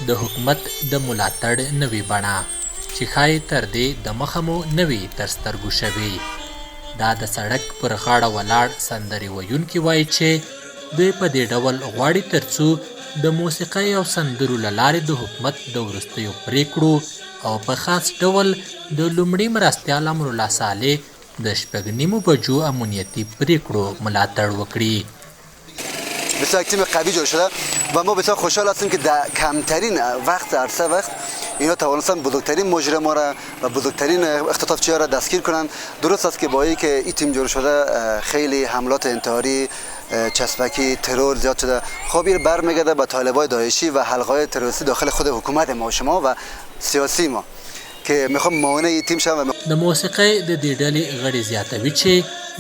د حکومت د ملاتړ نوې بڼه چې ښايي تر دې دمخه مو نه وي تر سترګو شوې. دا د سړک پر غاړه ولاړ سندرې ویونکي وايي چې دوی په دې ډول غواړي ترڅو د موسیقۍ او سندرو له لارې د حکومت د وروستیو پرېکړو او په خاص ډول د لومړي مرستیال امرالله صالح د 6:30 بجو امنیتي پرېکړو ملاتړ وکړي. بسیار تیم قوی جور شده و ما بسیار خوشحال هستیم که در کمترین وقت، عرصه وقت، اینا توانستن بزرگترین مجرم را و بزرگترین اختطافچی را دستگیر کنند. درست است که با که این تیم جور شده خیلی حملات انتحاری، چسبکی، ترور زیاد شده. خب این برمیگرده به طالبای داعشی و حلقه تروریستی داخل خود حکومت ما و شما و سیاسی ما که میخوام مانع این تیم شوم. د موسیقۍ د دې ډلې غړي زیاتوي چې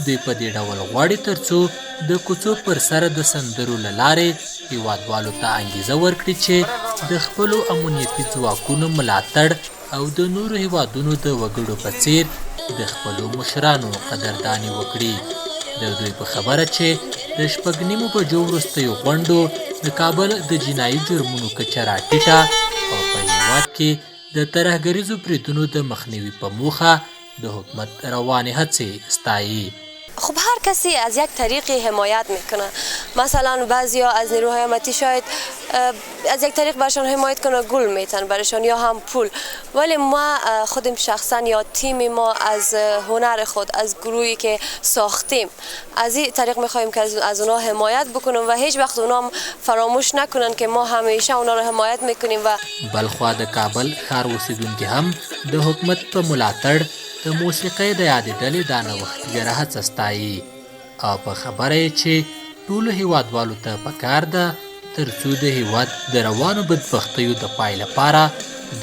دوی په دې ډول غواړي ترڅو د کوڅو پر سر د سندرو له لارې هیوادوالو ته انګیزه ورکړي چې د خپلو امنیتي ځواکونو ملاتړ او د نورو هیوادونو د وګړو په څیر د خپلو مشرانو قدرداني وکړي. د دوی په خبره چې د 6:30 بجو وروستیو غونډو د کابل د جنایي جرمونو کچه راټیټه او په هیواد کې د ترهګریزو بریدونو د مخنیوي په موخه د حکومت روانې هڅې ستایي. خب هر کسی از یک طریقی حمایت میکنه. مثلا بعضیا از نیروهای امنیتی شاید از یک طریق برشان حمایت کنه، گل میتن برشان یا هم پول، ولی ما خودم شخصا یا تیم ما از هنر خود، از گروهی که ساختیم، از این طریق میخوایم که از اونا حمایت بکنیم و هیچ وقت اونا فراموش نکنن که ما همیشه اونا رو حمایت میکنیم. و بلخوا د کابل ښار اوسېدونکي هم د حکومت په ملاتړ د موسیقۍ د یادې ډلې دا نوښتګره هڅه ستایي او په خبره یې چې ټولو هیوادوالو ته پکار ده ترڅو د هیواد د روانو بدبختیو د پای لپاره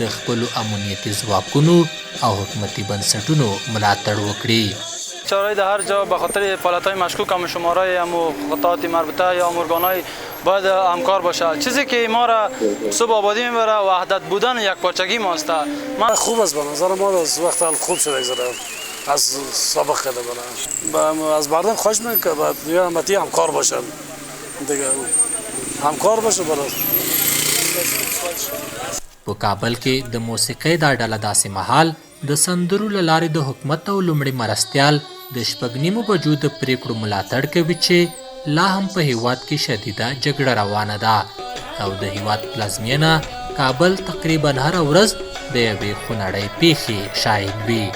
د خپلو امنیتي ځواکونو او حکومتي بنسټونو ملاتړ وکړي. چارای در هر جا به خاطر فعالیت‌های مشکوک هم شماره هم قطعات مربوطه یا ارگان‌های باید همکار باشه. چیزی که ما را صبح آبادی میبره وحدت بودن یک پارچگی ماست. من خوب است، به نظر ما از وقت خوب شده از سابق کرده بله. از مردم خوش میکنه که باید امنیتی همکار باشن دیگه، همکار باشه برای. په کابل کې د موسیقۍ دا ډله داسې مهال د سندرو له لارې د حکومت او لومړي مرستیال د 6:30 بجو د پرېکړو ملاتړ کوي چې لا هم په هیواد کې شدیده جګړه روانه ده او د هیواد پلازمینه کابل تقریبا هره ورځ د یوې خونړۍ پیښې شاهد وي.